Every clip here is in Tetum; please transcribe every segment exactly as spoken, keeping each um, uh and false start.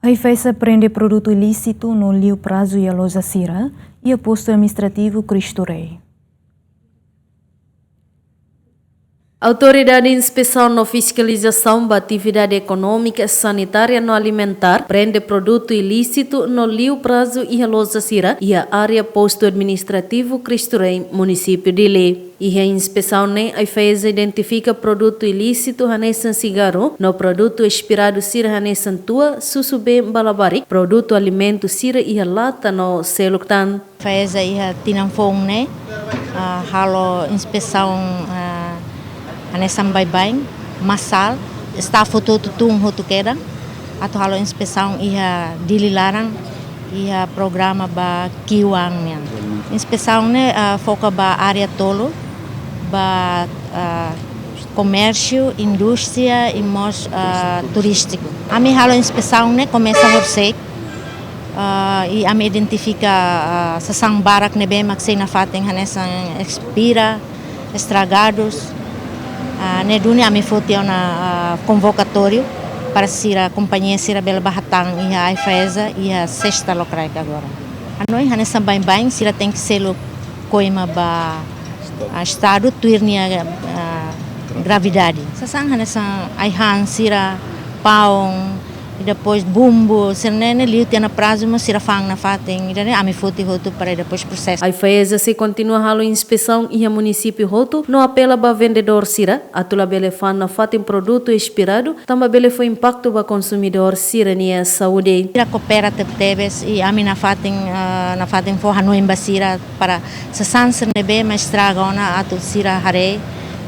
AIFAESA prende produtu ilísitu no liu prazu iha loja sira iha Postu Administrativu Cristo Rei. Autoridade Inspesaun no Fiskalizasaun ba Atividade Ekonómika, Sanitária no Alimentár prende produtu ilísitu no liu prazu iha loja sira iha área Postu Administrativu Cristo Rei, Munisípiu Dili. Iha inspesaun ne'e, AIFAESA identifika produtu ilísitu hanesan sigarru no produtu espiradu sira hanesan tua, susubeen ba labarik, produtu alimentu sira iha lata no seluk tan. AIFAESA iha tinan foun ne'e, ah, halo inspesaun, ah, hanesan baibain, masál, staf hotu-hotu tun hotu kedan, atu halo inspesaun iha Dili laran, iha programa ba kiwan nian. Inspesaun ne'e, ah, foka ba área tolu, ba, ah, komérsiu, indústria i mós, ah, turístiku. Ami halo inspesaun ne'e komesa horisehik, ah, i ami identifika, ah, sasán barak ne'ebé mak sei nafatin hanesan espira, estragadus. Ah, ne'e duni ami foti ona, ah, konvokatóriu para sira, kompañia sira bele bá hatán iha AIFAESA iha sesta lokraik agora. Hanoin hanesan baibain sira tenke selu koima ba, ah, estadu tuir nia, ah, gravidade. Sasán hanesan ai-han sira, paun, i depois bumbu, sira-ne'e ne'e liu tiha ona prazu, mas sira fa'an nafatin, ida-ne'e ami foti hotu para depois prosesu. AIFAESA sei kontinua halo inspesaun iha munisípiu hotu no apela ba vendedór sira atu labele fa'an nafatin produtu espiradu, tanba bele fó impaktu ba konsumidór sira-nia saúde. Sira koopera tebetebes i ami nafatin, eh, nafatin fó hanoin ba sira para sasán sira ne'ebé mak estraga ona atu sira haree,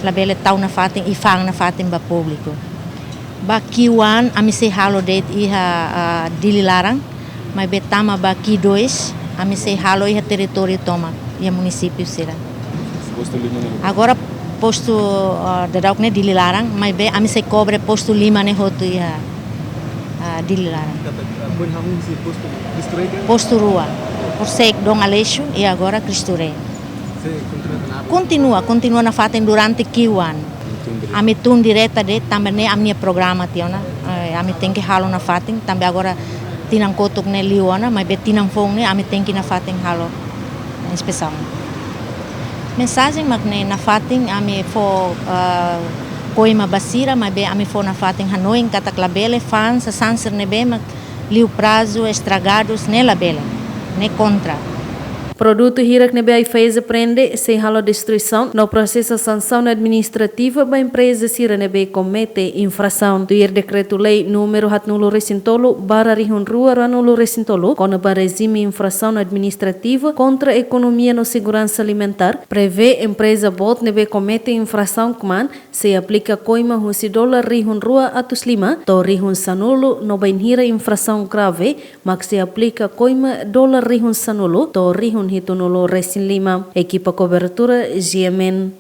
labele tau nafatin i fa'an nafatin ba públiku. Ba kiwan ami sei halo de'it iha, ah, Dili laran, maibé tama ba kidois, ami sei halo iha territóriu tomak, iha munisípiu sira. Postu lima ne'e? Agora postu, ah, daudauk ne'e Dili laran, maibé ami sei kobre postu lima ne'e hotu iha, ah, Dili laran. Katak, ah, foin hahú husi postu Cristo Rei ka? Postu rua, horisehik Dom Aleixo i agora Cristo Rei. Sei kontinua tan? Kontinua, kontinua nafatin durante kiwan. Ami tun direta. Ami tun direta de'it, tanba ne'e ami-nia programa tiha ona. Eh, ami tenke halo nafatin, tanba agora tinan kotuk ne'e liu ona, maibé tinan foun ne'e ami tenke nafatin halo inspesaun. Mensajen mak ne'e, nafatin ami fó, eh, koima ba sira, maibé ami fó nafatin hanoin katak labele fa'an sasán sira ne'ebé mak liu prazu, estragadus, ne'e labele, ne'e kontra. Produtu hirak ne'ebé AIFAESA prende sei halo destruisaun no prosesa sansaun administrativa ba empreza sira ne'ebé komete infrasaun. Tuir Dekretu-Lei númeru haatnulu resin tolu barra rihun rua ruanulu resin tolu, kona-ba rejime infrasaun administrativa kontra ekonomia no seguransa alimentár, prevee empreza boot ne'ebé komete infrasaun kmaan sei aplika koima husi dolar rihun rua atus lima to'o rihun sanulu no bainhira infrasaun grave mak sei aplika koima dolar rihun sanulu to'o rihun hitunulu resin lima. Ekipa kobertura, G M N.